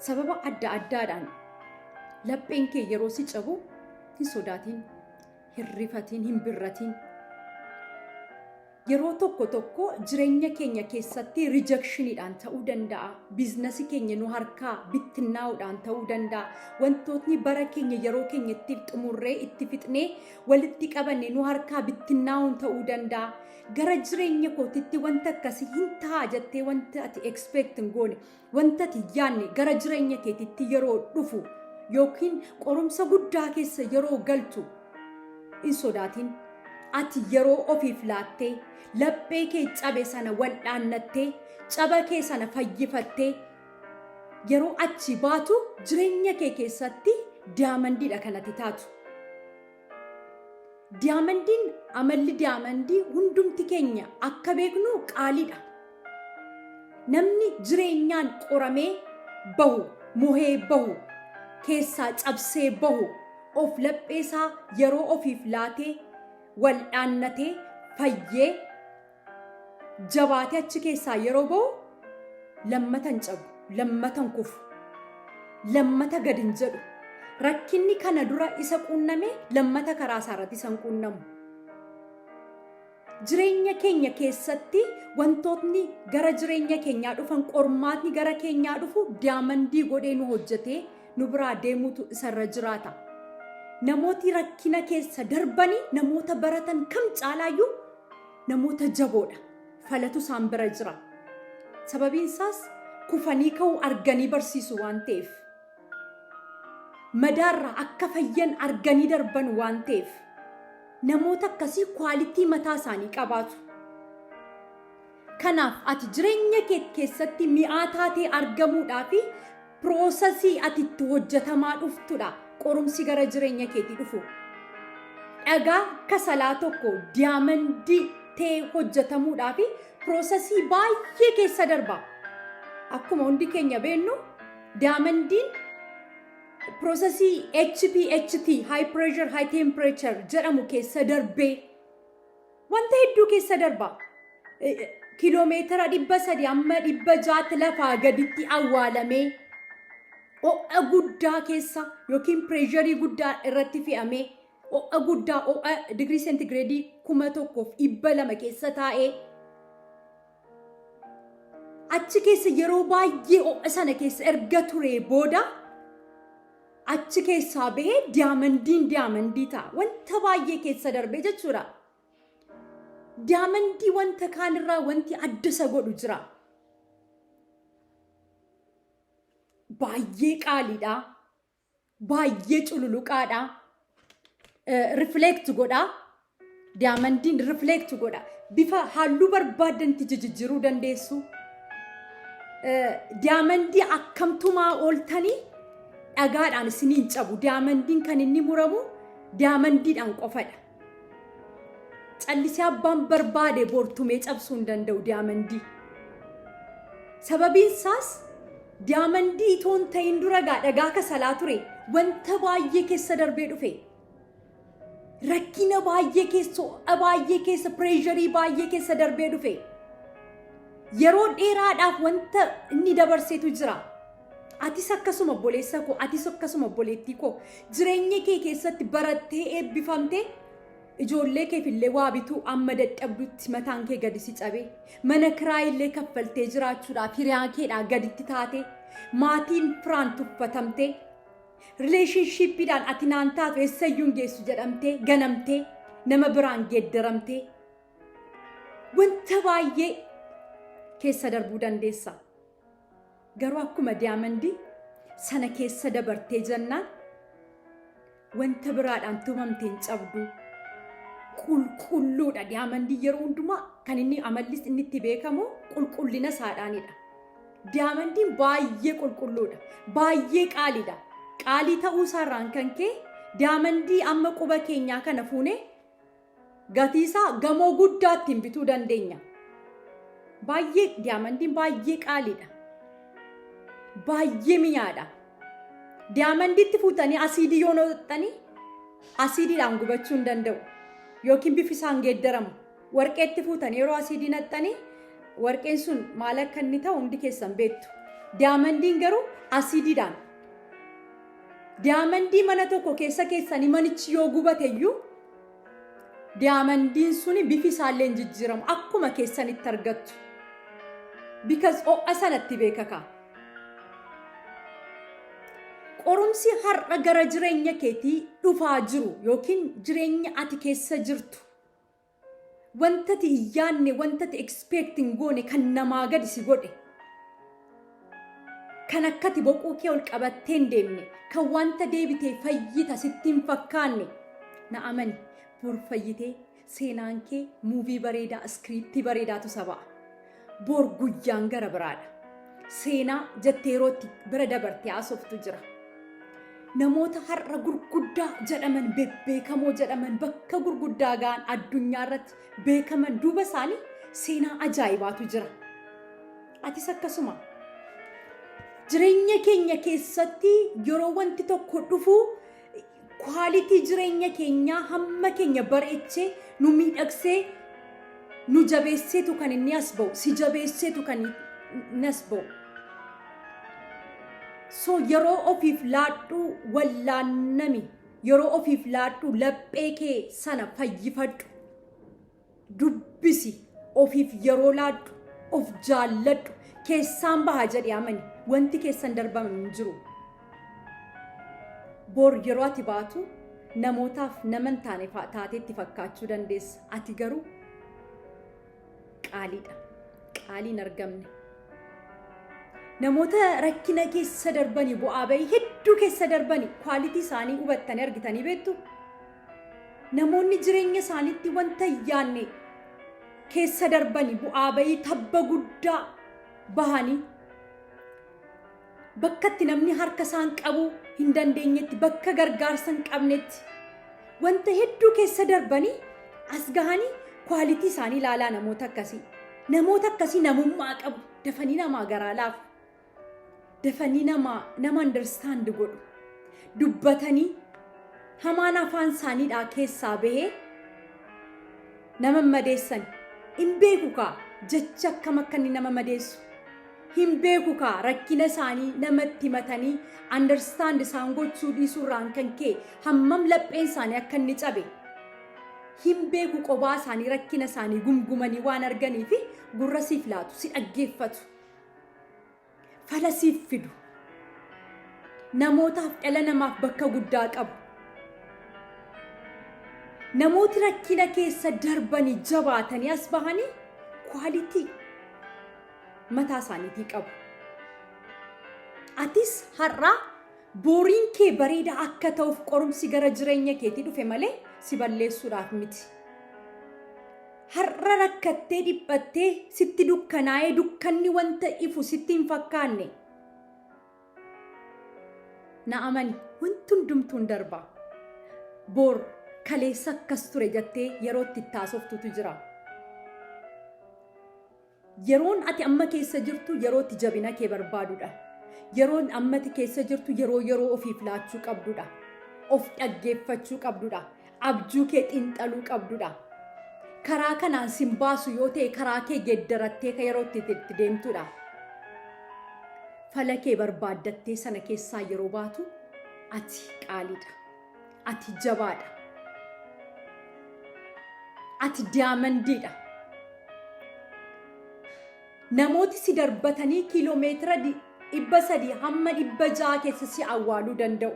Sababa adda addaadhaan lapheen kee yeroo si cabu hin sodaatiin, hin rifatiin, hin birratiin. Yeroo tokko tokko jireenya keenya keessatti rejectioniidhaan ta'uu danda'a. Biizinasii keenya nu harkaa bittinnaa'uudhaan ta'uu danda'a. Wantootni bara keenya yeroo keenya itti xumurree itti fixnee walitti qabanne nu harkaa bittinnaa'uun ta'uu danda'a. Gara jireenya kootitti wanta akkasii hin ta'a jettee wanta ati expect hin goone, wanta ati hin yaadne gara jireenya keetitti yeroo dhufu yookiin qorumsa guddaa keessa yeroo galtu hin sodaatin. Ati yeroo ofiif laattee, laphee kee cabe sana wal'aannattee, caba kee sana fayyifattee yeroo achii baatu jireenya kee keessatti diyaamandiidha kan ati taatu. Diyaamandiin amalli diyaamandii hundumti keenya akka beeknu qaaliidha. Namni jireenyaan qoramee bahu, mohee bahu, keessaa cabsee bahu, of lapheesaa yeroo ofiif laatee, wal'aannatee, fayyee, jabaatee achi keessaa yeroo bahu lammata hin cabu, lammata hin kufu, lammata gad hin jedhu. Rakkinni kana dura isa quunname lammata karaa isaa irratti isa hin quunnamu. Jireenya keenya keessatti wantootni gara jireenya keenyaa dhufan, qormaatni gara keenyaa dhufu diyaamandii godhee nu hojjetee nu biraa deemuutu isarra jiraata. Namooti rakkina keessa darbanii namoota baratan kam caalaayyuu namoota jaboodha. Falatu isaan bira jira. Sababiin isaas kufanii ka'uu arganii barsiisu waan ta'eef. Madaarraa akka fayyan arganii darban waan ta'eef. Namoota akkasii kwaalitii mataa isaanii qabaatu. Kanaaf ati jireenya kee keessatti mi'aa taatee argamuudhaa fi piroosasii ati itti hojjetamaa dhuftudha qorumsi gara jireenya keetii dhufu. Dhagaa kasalaa tokko diyaamandii ta'ee hojjetamuudhaa fi piroosasii baay'ee keessa darba. Akkuma hundi keenya beennu diyaamandiin piroosasii HPHT, high pressure high temperature, jedhamu keessa darbee wanta hedduu keessa darba. Kiiloomeetira 300 amma 600tti lafaa gaditti awwaalamee, ho'a guddaa keessa yookiin pireesharii guddaa irratti fe'amee, ho'a guddaa, ho'a digirii seentigireedii 1200 keessa taa'ee, achi keessa yeroo baay'ee ho'a sana keessa erga turee booda achi keessaa bahee diyaamandiin diyaamandii ta'a. Wanta baay'ee keessa darbee jechuudha. Diyaamandii wanta kaanirraa wanti adda isa godhu jira. Baay'ee qaaliidha. Baay'ee cululuqaadha. Rifleekt godha. Diyaamandiin rifleekt godha. Bifa halluu barbaaddanitti jijjiiruu dandeessu. Diyaamandii akkamtumaa ooltanii dhagaadhaan isiniin cabu. Diyaamandiin kan inni muramu diyaamandiidhaan qofadha. Callisee abbaan barbaade bortumee cabsuu hin danda'u diyaamandii. Sababiin isaas diyaamandii itoo hin ta'in dura gaa dhagaa kasalaa ture, wanta baay'ee keessa darbee dhufe. Rakkina baay'ee keessa, ho'a baay'ee keessa, pireesharii baay'ee keessa darbee dhufe. Yeroo dheeraadhaaf wanta inni dabarsetu jira. Atis akkasuma obboleessa koo, atis akkasuma obboleettii koo, jireenya kee keessatti barattee eebbifamtee ijoollee keef illee waa bituu amma dadhabdutti mataan kee gadi si cabee, mana kiraa illee kaffaltee jiraachuudhaaf hiriyaa keedhaa gaditti taatee, maatiin firaan tuffatamtee, rileeshinshiippiidhaan ati naan taatu, eessayyuu hin geessu jedhamtee ganamtee, nama biraan geeddaramtee wanta baay'ee keessa darbuu dandeessa. Garuu akkuma diyaamandii sana keessa dabartee jennaan wanta biraadhaan tumamte hin cabdu. Qulqulluudha diyaamandii yeroo hundumaa, kan inni amallis inni itti beekamu qulqullina isaadhaanidha. Diyaamandiin baay'ee qulqulluudha. Baay'ee qaaliidha. Qaalii ta'uu isaarraan kan ka'e diyaamandii amma quba keenyaa kana fuunee gatii isaa gamoo guddaa ittiin bituu dandeenya. Baay'ee diyaamandiin baay'ee qaaliidha. Baay'ee mi'aadha. Diyaamandiitti fuutanii asiidii yoo naqxanii asiidiidhaan gubachuu hin danda'u. Yookiin bifi isaan geeddaramu. Warqeetti fuutanii yeroo asiidii naqxanii warqeen sun maal akka inni ta'u hundi keessan beektu. Diyaamandiin garuu asiidiidhaan. Diyaamandii mana tokko keessa keessanii manichi yoo gubate iyyuu diyaamandiin suni bifi isaallee hin jijjiiramu akkuma keessanitti argattu. Because ho'a sanatti beekakaa. Qorumsi har'a gara jireenya keetii dhufaa jiru yookiin jireenya ati keessa jirtu wanta ati hin yaadne, wanta ati expect hin goone kan namaa gadi si godhe, kan akka ati boquu kee ol qabattee hin deemne, kan wanta deebitee fayyita sitti hin fakkaanne, na amani, bor fayyitee seenaan kee muuvii bareedaa, iskiriiptii bareedaatu saba'a. Bor guyyaan gara biraadha. Seenaa jettee yeroo itti bira dabartee haasoftu jira. Namoota har'a gurguddaa jedhaman, bebbeekamoo jedhaman, bakka gurguddaa ga'an, addunyaa irratti beekaman duuba isaanii seenaa ajaa'ibaatu jira. Atis akkasuma. Jireenya keenya keessatti yeroo wanti tokko dhufu kwaalitii jireenya keenyaa hamma keenya bareechee nu miidhagsee nu jabeesseetu kan inni as ba'u, si jabeesseetu kan inni as ba'u. So yeroo ofiif laadhu, wallaannami, yeroo ofiif laadhu, laphee kee sana fayyifadhu, dubbisi, ofiif yeroo laadhu, of jaalladhu, keessaan baha jedhi amani, wanti keessan darbame hin jiru. Bor yeroo ati baatu namootaaf nama hin taane taateetti fakkaachuu dandeessa. Ati garuu qaaliidha. Qaalii hin argamne. Namoota rakkina keessa darbanii, bu'aa bahii hedduu keessa darbanii, kwaalitii isaanii hubattanii argitanii beektu. Namoonni jireenya isaaniitti wanta hin yaadne keessa darbanii, bu'aa bahii tabba guddaa bahanii, bakka itti namni harka isaan qabuu hin dandeenyetti, bakka gargaarsa hin qabnetti wanta hedduu keessa darbanii as gahanii, kwaalitii isaanii ilaalaa. Namoota akkasii, namoota akkasii namummaa qabu, dafanii namaa garaa laafu, dafanii nama nama understand godhu, dubbatanii hamaan afaan isaaniidhaa keessaa bahee nama madeessan hin beeku kaa, jecha akkam akka inni nama madeessu hin beeku kaa. Rakkina isaanii namatti himatanii understand isaan gochuu dhiisuurraan kan ka'e hammam lapheen isaanii akka inni cabe hin beeku. Qobaa isaanii rakkina isaanii gumgumanii waan arganii fi gurra siif laatu, si dhaggeeffatu, fala siif fidu. Namootaaf, dhala namaaf bakka guddaa qabu. Namooti rakkina keessa darbanii jabaatanii as bahanii kwaalitii mataa isaaniitii qabu. Atis har'a booriin kee bareedaa akka ta'uuf qorumsi gara jireenya keetii dhufe malee si balleessuudhaaf miti. Har'a rakkattee, dhiphattee, sitti dukkanaa'ee, dukkanni wanta ifu sitti hin fakkaanne. Na amani, wanti hundumtuu hin darba. Bor kaleessa akkas ture jettee yeroo itti haasoftutu jira. Yeroon ati amma keessa jirtu yeroo itti jabina kee barbaadudha. Yeroon amma ati keessa jirtu yeroo ofiif laachuu qabdudha. Of dhaggeeffachuu qabdudha. Abjuu kee xiinxaluu qabdudha. Karaa kanaan sin baasu yoo ta'e karaa kee geeddarattee ka yeroo itti itti deemtudha. Fala kee barbaaddattee sana keessaa yeroo baatu ati qaaliidha. Ati jabaadha. Ati diyaamandiidha. Namooti si darbatanii kiiloomeetira 300 hamma 600 keessa si awwaaluu danda'u.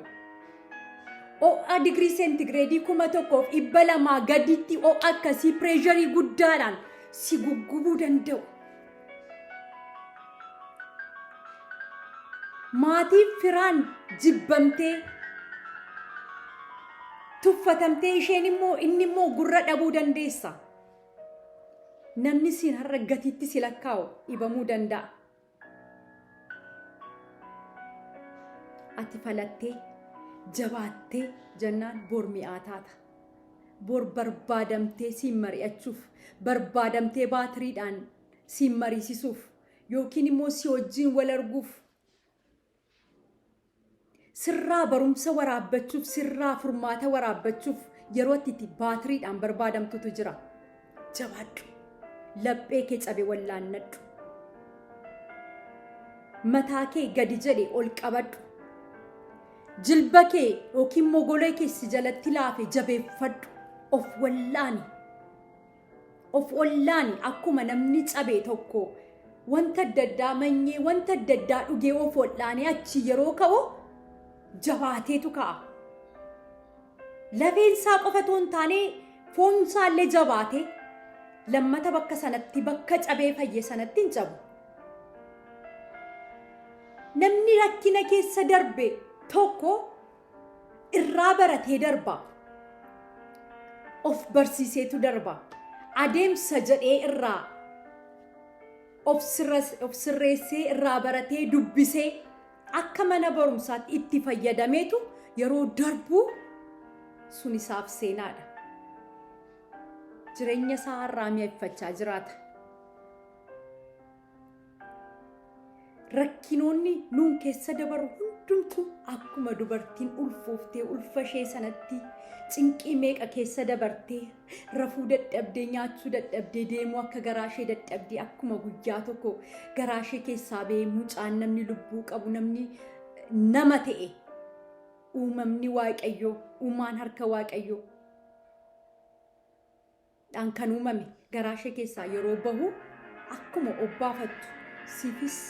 Ho'a digirii seentigireedii 1200 gaditti ho'a akkasii pireesharii guddaadhaan si guggubuu danda'u. Maatiin firaan jibbamtee, tuffatamtee, isheen immoo inni immoo gurra dhabuu dandeessa. Namni siin har'a gatiitti si lakkaa'u dhibamuu danda'a. Ati falattee jabaattee jennaan bor mi'aa taata. Bor barbaadamtee siin mari'achuuf, barbaadamtee baatiriidhaan siin mariisisuuf yookiin immoo si wajjin wal arguuf, sirraa barumsa waraabbachuuf, sirraa furmaata waraabbachuuf yeroo ati itti baatiriidhaan barbaadamtutu jira. Jabaadhu. Laphee kee cabe wallaannadhu. Mataa kee gadi jedhe ol qabadhu. Jilba kee yookiin mogolee kee si jalatti laafe jabeeffadhu. Of wallaani. Of wallaani akkuma namni cabe tokko wanta adda addaa manyee wanta adda addaa dhugee of wallaanee achi yeroo ka'u jabaateetu ka'a. Lafeen isaa qofa otoo hin taane foon isaa illee jabaatee lammata bakka sanatti bakka cabee fayye sanatti hin cabu. Namni rakkina keessa darbe tokko irraa baratee darba. Of barsiiseetu darba. Adeemsa jedhee irraa of sirreessee irraa baratee dubbisee akka mana barumsaatti itti fayyadameetu yeroo darbu sun isaaf seenaadha. Jireenya isaa har'aa mi'eeffachaa jiraata. Rakkinoonni nuun keessa dabarru hundumtuu akkuma dubartiin ulfooftee ulfa ishee sanatti cinqii meeqa keessa dabartee rafuu dadhabdee nyaachuu dadhabdee deemuu akka garaa ishee dadhabdee akkuma guyyaa tokko garaa ishee keessaa ba'ee mucaan namni lubbuu qabu namni nama ta'e uumamni waaqayyoo uumaan harka waaqayyoo dhaan kan uumame garaa ishee keessaa yeroo bahu akkuma obbaafattu siifis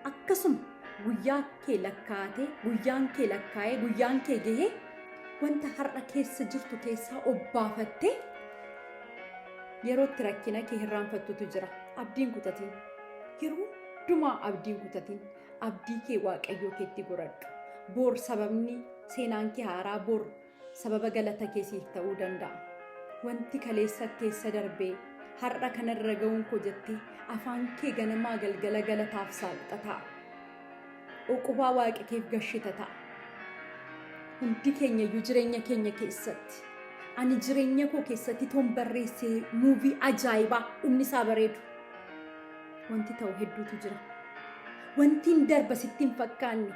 akkasuma guyyaa kee lakkaa'atee guyyaan kee lakkaa'ee guyyaan kee gahee wanta har'a keessa jirtu keessaa obbaafattee yeroo itti rakkina kee hirraanfattutu jira. Abdiin kutatiin. Yeroo hundumaa abdiin kutatiin. Abdii kee waaqayyoo keetti goradhu. Boor sababni seenaan kee haaraa boor sababa galata kee siif ta'uu danda'a. Wanti kaleessa keessa darbee har'a kanarra ga'uun koo jettee afaan kee ganamaa galgala galataaf saaqxa ta'a. Uqubaa waaqa keef gashita ta'a. Hundi keenya iyyuu jireenya keenya keessatti ani jireenya koo keessatti toon barreessee muuvii ajaa'ibaa dhumni isaa bareedu wanti ta'u hedduutu jira. Wanti hin darba sitti hin fakkaanne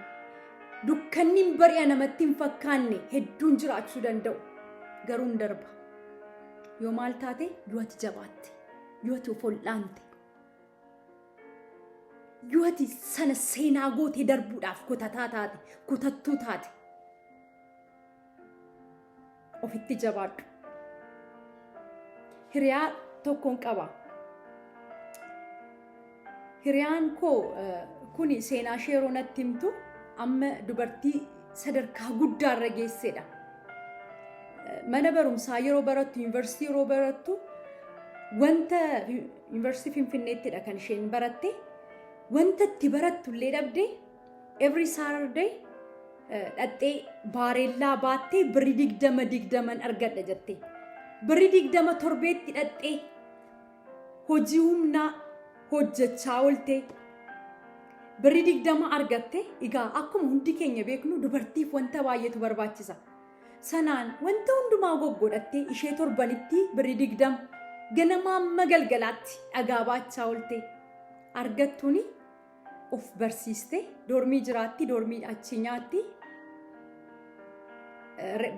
Dukkanni hin bari'a namatti hin fakkaanne hedduun jiraachuu danda'u. Garuu hin darba. Yoo maal taate yoo ati jabaatte, yoo ati of ol'aante, yoo ati sana seenaa gootee darbuudhaaf kutataa taate, kutattuu taate, ofitti jabaadhu. Hiriyaa tokkoon qaba. Hiriyaan koo kuni seenaa ishee yeroo natti himtu amma dubartii sadarkaa guddaarra geessedha. Mana barumsaa yeroo barattu, yuunivarsiitii yeroo barattu wanta yuunivarsiitii Finfinneettidha kan isheen baratte. Wanta itti barattu illee dhabde every Saturday dhaqxee baareellaa baattee birri 20 20n argadha jette. Birri 20 torbeetti dhaqxee hojii humnaa hojjechaa ooltee birri 20 argatte. Egaa akkuma hundi keenya beeknu dubartiif wanta baay'eetu barbaachisa. Sanaan wanta hundumaa goggodhattee ishee torbanitti birri 20 ganamaa amma galgalaatti dhagaa baachaa ooltee argattuuni of barsiiste. Doormii jiraatti, doormii achii nyaatti,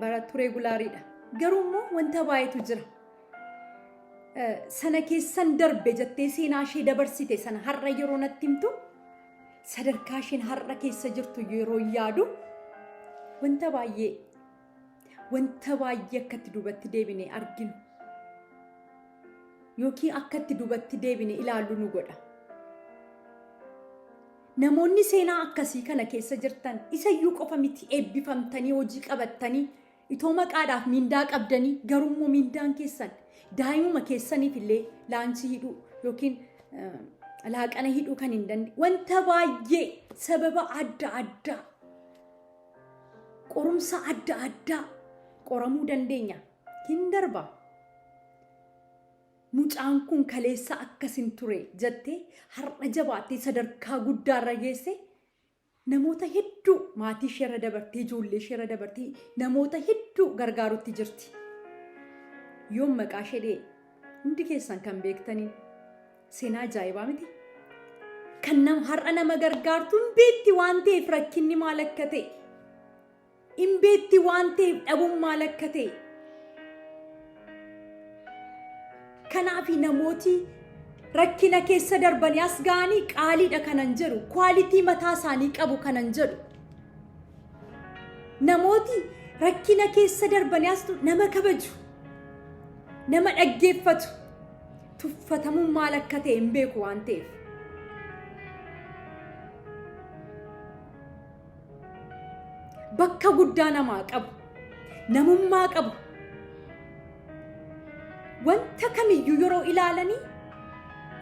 barattuu reegulaariidha. Garuu immoo wanta baay'eetu jira. Sana keessan darbe jettee seenaa ishee dabarsite sana har'a yeroo natti himtu sadarkaa isheen har'a keessa jirtu yeroo yaadu wanta baay'ee wanta baay'ee akkatti duubatti deebine arginu yookiin akkatti duubatti deebine ilaallu nu godha. Namoonni seenaa akkasii kana keessa jirtan isayyuu qofa miti eebbifamtanii hojii qabattanii itoo maqaadhaaf miindaa qabdanii garuummoo miindaan keessan daa'imuma keessaniif illee laanchii hidhuu yookiin laaqana hidhuu kan hin dandeenye wanta baay'ee sababa adda addaa qorumsa adda addaa qoramuu dandeenya hin darba. Mucaan kun kaleessa akkasin ture jettee har'a jabaattee sadarkaa guddaarra geesse namoota hedduu maatii isheerra dabartee ijoollee isheerra dabartee namoota hedduu gargaarutti jirti. Yoom maqaa ishee dhee hundi keessan kan beektanii seenaa ajaa'ibaa miti. Kan nama har'a nama gargaartu hin beekti waan ta'eef rakkinni maal akka ta'e. Hin beekti waan ta'eef dhabuun maal akka ta'e. Kanaaf namooti Rakkina keessa darbanii as ga'anii qaaliidha kanan jedhu, quality mataa isaanii qabu kanan jedhu. Namooti rakkina keessa darbanii as nama kabaju, nama dhaggeeffatu, tuffatamuun maal akka ta'e hin beeku waan ta'eef. Bakka guddaa namaa qabu, namummaa qabu. Wanta kamiyyuu yeroo ilaalanii,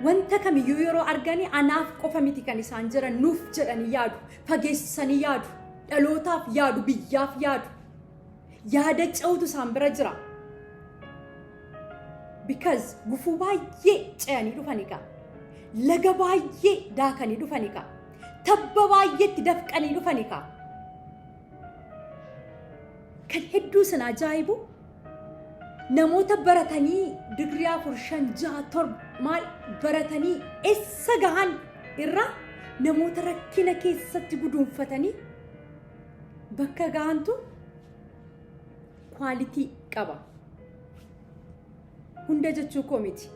wanta kamiyyuu yeroo arganii anaaf qofa miti kan isaan jiran nuuf jedhanii yaadu, fageessanii yaadu, dhalootaaf yaadu, biyyaaf yaadu. Yaada ce'utu isaan bira jira. Because gufuu baay'ee ce'anii dhufani kaa. Laga baay'ee daakanii dhufani kaa. Tabba baay'eetti dafqanii dhufani kaa. Kan hedduu isin ajaa'ibu namoota baratanii digirii afur shan jaha torba maal baratanii eessa gahan irraa namoota rakkina keessatti guduunfatanii bakka gahantu quality qaba. Hunda jechuu koo miti.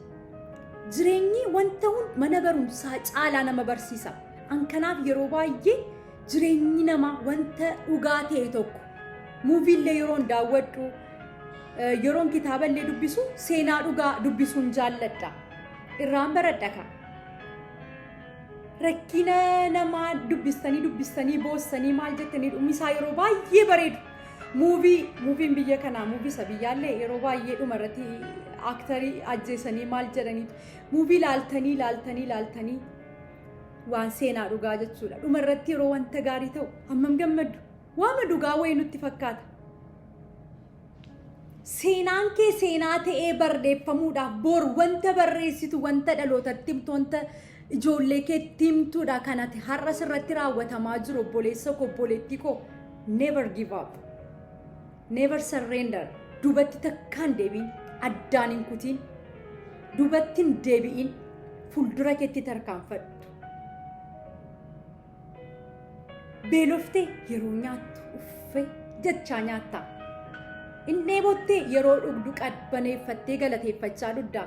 Jireenyi wanta hun mana barumsaa caalaa nama barsiisa. An kanaaf yeroo baay'ee jireenyi namaa wanta dhugaa ta'e tokko movie illee yeroon daawwadhu yeroon kitaaba illee dubbisu seenaa dhugaa dubbisuun jaalladha. Irraan baradha ka. Rakkina namaa dubbistanii dubbistanii boossanii maal jettanii dhumisaa yeroo baay'ee bareedu. Movie movien biyya kanaa movie isa biyyaallee yeroo baay'ee dhuma irratti actorii ajjeesanii maal jedhaniitu movie laaltanii laaltanii laaltanii waan seenaa dhugaa jechuudha. Dhuma irratti yeroo wanta gaarii ta'u hammam gammaddu waama dhugaa wayii nutti fakkaata. Seenaan kee seenaa ta'ee barreeffamuudhaaf bor wanta barreessitu wanta dhalootatti himtu wanta ijoollee keetti himtuudha kan ati har'a sirratti raawwatamaa jiru obboleessa koo obboleettii koo never give up. Never surrender. Duubatti takkaan deebiin addaan hin kutiin. Duubatti hin deebi'in fuuldura keetti tarkaanfadhu. Beeloftee yeroo nyaattu uffee jechaa nyaatta. Hin dheebottee yeroo dhugdu qabbaneeffattee galateeffachaa dhugda.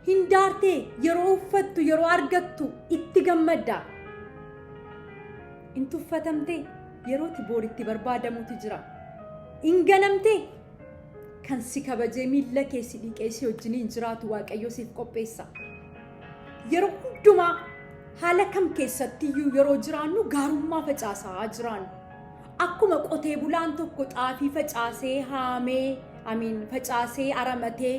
Hin daartee yeroo uffattu yeroo argattu itti gammadda. Hin tuffatamtee yerootti booritti barbaadamutu jira. Hin ganamtee kan si kabajee miilla kee si dhiqee si wajjiniin jiraatu Waaqayyo siif qopheessa. Yeroo hundumaa haala kam keessattiyyuu yeroo jiraannu gaarummaa facaasaa jiraannu. Akkuma qotee bulaan tokko xaafii facaasee haamee amiin facaasee aramatee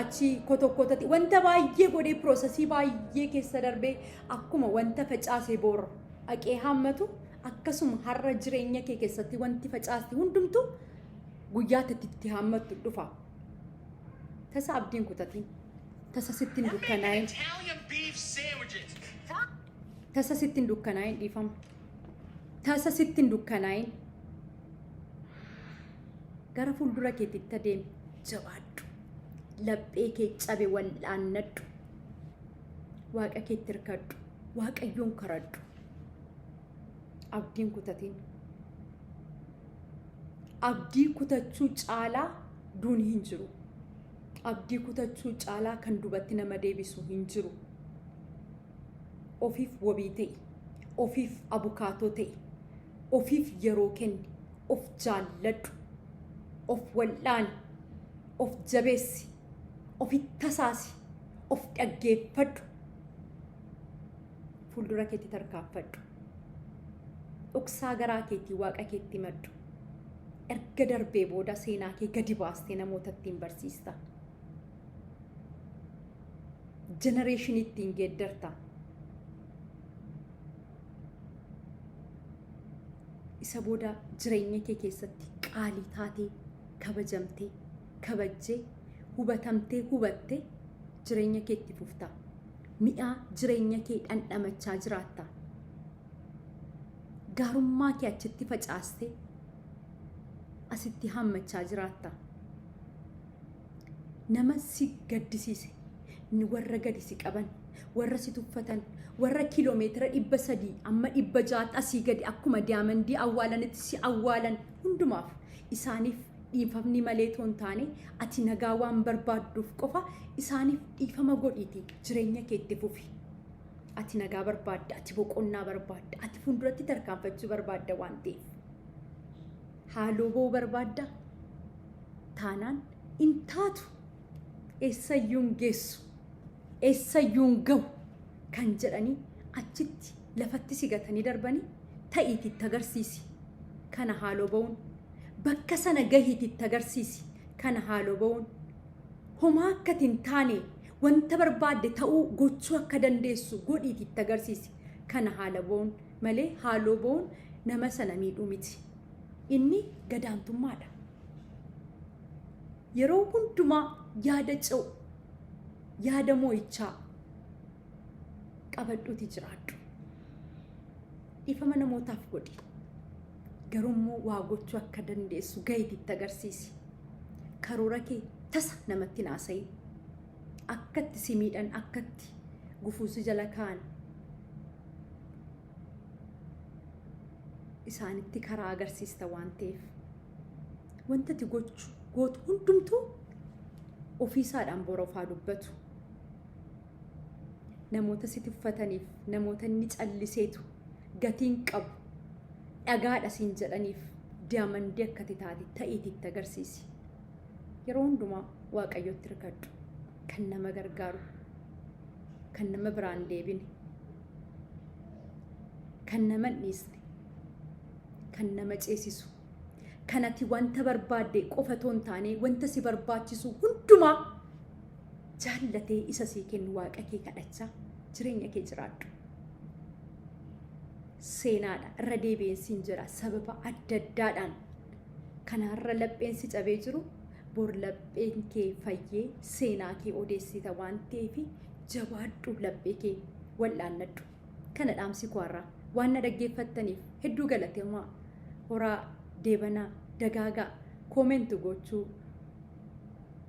achi kotokkotati wanta baay'ee godhee processii baay'ee keessa darbee akkuma wanta facaasee boor dhaqee haammatu akkasuma har'a jireenya kee keessatti wanti facaaste hundumtu guyyaa itti haammattu dhufa. Tasa abdiin kutatiin. Tasa sitti hin We're making dukkanaa'in. Italian beef sandwiches. First, Tasa sitti hin dukkanaa'in dhiifama. Tasa sitti hin dukkanaa'in. Gara fuuldura keetitti adeemi. Jabaadhu. Laphee kee cabe wal'aannadhu. Waaqa keetti hirkadhu. Waaqayyoon karadhu. Abdiin kutatiin. Abdii kutachuu caalaa duuni hin jiru. Abdii kutachuu caalaa kan dubatti nama deebisu hin jiru. Ofiif wabii ta'i. Ofiif abukaatoo ta'i. Ofiif yeroo kenni. Of jaalladhu. Of wal'aani. Of jabeessi. Ofitti tasaasi. Of dhaggeeffadhu. Fuuldura keetti tarkaanfadhu. Dhoksaa garaa keetii waaqa keetti himadhu. Erga darbee booda seenaa kee gadi baastee namoota ittiin barsiista. Generationii ittiin geeddarta. Isa booda jireenya kee keessatti qaalii taatee kabajamtee kabajjee hubatamtee hubattee jireenya kee itti fufta. Mi'aa jireenya kee dhandhamachaa jiraatta. Gaarummaa kee achitti facaastee asitti hammachaa jiraatta. Nama si gaddisiise, warra gadi si qaban, warra si tuffatan, warra kiiloomeetira 300 amma 600tti asii gadi akkuma diamondii awwaalanitti si awwaalan hundumaaf isaaniif Dhiifamni malee otoo hin taane ati nagaa waan barbaadduuf qofa isaaniif dhiifama godhiiti jireenya kee itti fufi. Ati nagaa barbaadda, ati boqonnaa barbaadda, ati fuulduratti tarkaanfachuu barbaadda waan ta'eef. Haaloo ba'uu barbaadda? Taanaan hin taatu. Eessayyuu hin geessu. Eessayyuu hin gahu kan jedhanii achitti lafatti si gatanii darbanii ta'iiti itti agarsiisi. Kana haaloo ba'uun bakka sana gahiiti itti agarsiisi. Kana haaloo ba'uun homaa akka hin taane wanta barbaadde ta'uu gochuu akka dandeessu godhiiti itti agarsiisi. Kana haala ba'uun malee haaloo ba'uun nama sana miidhuu miti. Inni gadaantummaadha. Yeroo hundumaa yaada ce'u, yaada mo'ichaa qabadhuuti jiraadhu. Dhiifama namootaaf godhi. Garuu waa gochuu akka dandeessu gahiitti itti agarsiisi. Karoora kee tasa namatti hin haasayin. Akkatti si miidhan, akkatti gufuu si jala kaa'an isaanitti karaa agarsiista waan ta'eef. Wanta ati gochuu gootu hundumtuu ofiisaadhaan bora ofaa dubbatu. Namoota si tuffataniif, namoota inni calliseetu gatiin qabu dhagaadha siin jedhaniif diamondii akka ati taate ta'iitii itti agarsiisi. Yeroo hundumaa Waaqayyotti hirkadhu. Kan nama gargaaru, kan nama biraan deebine, kan nama hin dhiisne, kan nama ceesisu, kan ati wanta barbaadde qofa otoo hin taane wanta si barbaachisu hundumaa jaallatee isa sii kennu Waaqa kee kadhachaa jireenya kee jiraadhu. Seenaadha irra deebi'een siin jira sababa adda addaadhaan kanaarra lapheen si cabee jiru bor lapheen kee fayyee seenaa kee odeessita waan ta'eef jabaadhu laphee kee wal'aannadhu. Kana dhaamsi koo har'aa. Waan na dhaggeeffattaniif hedduu galatoomaa. Horaa deebanaa dagaagaa comment gochuu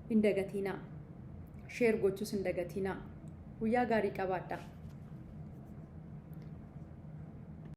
hin dagatiinaa. Share gochuus hin dagatiinaa. Guyyaa gaarii qabaadhaa.